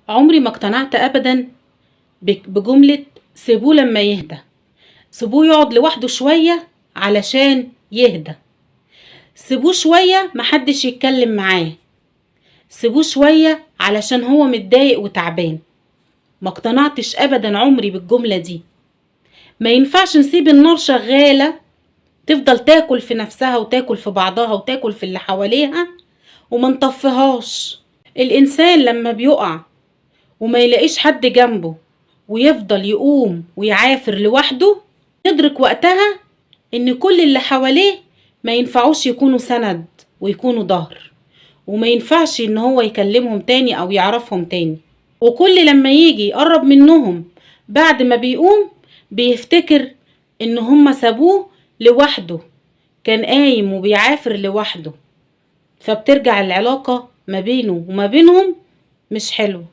عمري ما اقتنعت ابدا بجملة سيبوه لما يهدى، سيبوه يقعد لوحده شوية علشان يهدى، سيبوه شوية محدش يتكلم معاه، سيبوه شوية علشان هو متضايق وتعبان. ما اقتنعتش ابدا عمري بالجملة دي. ما ينفعش نسيب النار شغالة تفضل تاكل في نفسها وتاكل في بعضها وتاكل في اللي حواليها وما نطفيهاش. الانسان لما بيقع وما يلاقيش حد جنبه ويفضل يقوم ويعافر لوحده، يدرك وقتها ان كل اللي حواليه ما ينفعوش يكونوا سند ويكونوا ظهر، وما ينفعش ان هو يكلمهم تاني او يعرفهم تاني. وكل لما يجي يقرب منهم بعد ما بيقوم بيفتكر ان هم سابوه لوحده، كان قايم وبيعافر لوحده، فبترجع العلاقة ما بينه وما بينهم مش حلوة.